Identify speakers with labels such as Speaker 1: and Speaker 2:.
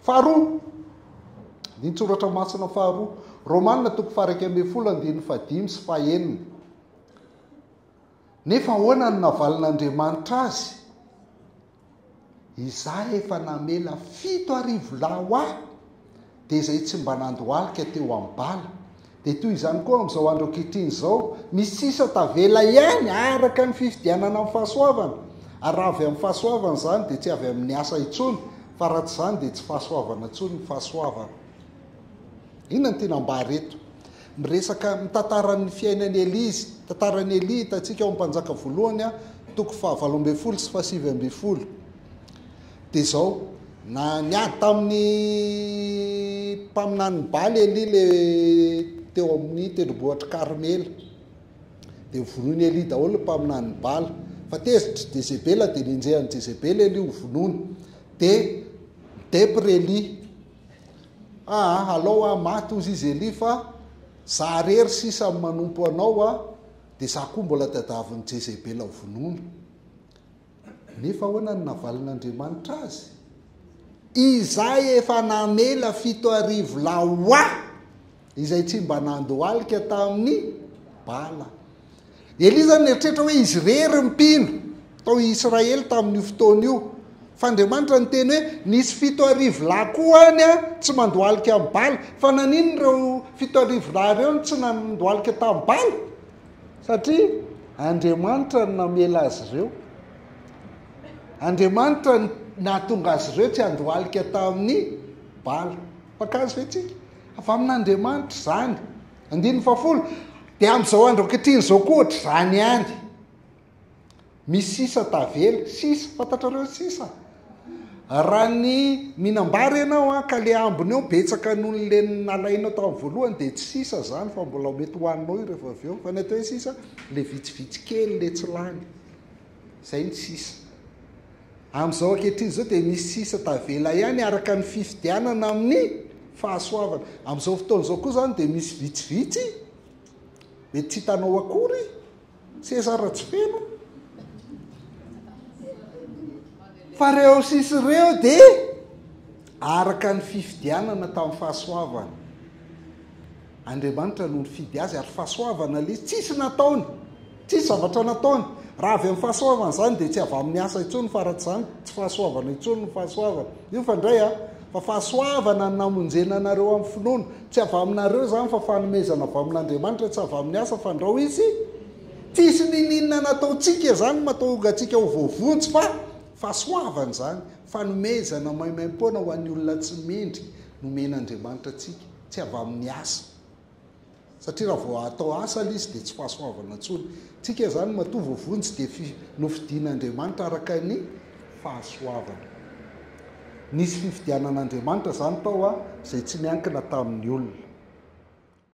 Speaker 1: Faharoa, andinin-tsoratra masina faharoa, Romana toko faha-11 andininy fahadimy sy fahenina. Nefa ahoana no navalin'Andriamanitra azy? Izaho efa namela 7000 lahy ho ahy, dia izay tsy mba nandohalika teo amin'ny bala. Dia toy izany koa amin'izao andro ankehitriny izao, misy sisa tavela ihany araka ny fifidianana amin'ny fahasoavana. Ary raha avy amin'ny fahasoavana izany dia tsy avy amin'ny asa intsony, fa raha tsy izany dia tsy fahasoavana intsony ny fahasoavana. Inona no tiana ambara eto? Miresaka, mitantara ny fiainan'i Elia izy. Tantaran'i Elia hitantsika ao amin'ny Mpanjaka voalohany, toko faha-18 sy faha-19. Dia izao, na niady tamin'ny mpaminanin'i Baly Elia le teo amin'ny tendrombohitr'i Karmela. Dia novonoin'i Elia daholo ny mpaminanin'i Bala. Fa tezitra Jezebela dia nenjehan'i Jezebela Elia ho vonoina. Dia nidepre Elia. Aa, alao aho maty hozy izy Elia fa za rery sisa no manompo anao a, dia za koa mbola tadiavin'i Jezebela ho vonoina. Nefa ahoana no navalin'Andriamanitra azy? Izay efa namela 7000 lahy ho ahy, izay tsy mba nandohalika tamin'ny Bala. Elia izany nieritreritra hoe izy irery ny mpino tao Israely tamin'io fotoana io. Fa Andriamanitra niteny hoe nisy 7000 lahy koa any tsy mandohalika amin'ny Bala. Fa naninona ireo 7000 lahy ireo no tsy nandohalika tamin'ny Bala? Satria Andriamanitra no namela azy ireo. Andriamanitra no nahatonga azy ireo tsy handohalika tamin'ny Bala. Mpaka azy ve tsika? Avy amin'Andriamanitra izany. Andininy fahafolo, Dia amin'izao andro ankehitriny izao koa ohatr'izany ihany. Misy sisa tavela. Sisa, fantatrareo ny sisa? Raha ny mihinam-bary ianao an, ka le ambiny eo betsaka noho ny le nalainao tamin'ny voalohany dia tsy sisa izany fa mbola mety hohaninao io rehefa avy eo. Fa ny atao hoe sisa, le vitsivitsy kely le tsy lany. Izay ny sisa. Amin'izao ankehitriny izao dia misy sisa tavela ihany araka ny fifidianana amin'ny fahasoavana. Amin'izao fotoana izao koa izany dia misy vitsivitsy mety tsy hitanao akory. Seza ara tsy feno. Fa reo sisa ireo dia araka ny fifidianana tamin'ny fahasoavana. Andriamanitra no nifidy azy ary fahasoavana ilay izy. Tsisy nataony. Tsisy zavatra nataony. Raha avy amin'ny fahasoavana izany dia tsy avy amin'ny asa intsony fa raha tsy izany tsy fahasoavana intsony ny fahasoavana. Io fa indray a, fa fahasoavana no namonjena anareo amin'ny finoana. Tsy avy aminareo izany fa fanomezana avy amin'Andriamanitra, tsy avy amin'ny asa fandrao izy. Tsisy niniana nataontsika izany mahatonga antsika ho voavonjy fa fahasoavana izany, fanomezana maimaimpoana ho an'ny olona tsy mendrika nomen'Andriamanitra antsika, tsy avy amin'ny asa. Satria raha vao atao asa ilay izy dia tsy fahasoavana intsony. Tsika izany matoa voavonjy dia fi, nofidian'Andriamanitra araka ny fahasoavana. Nisy fifidianan'Andriamanitra izany tao a, izay tsy niankina tamin'ny olona.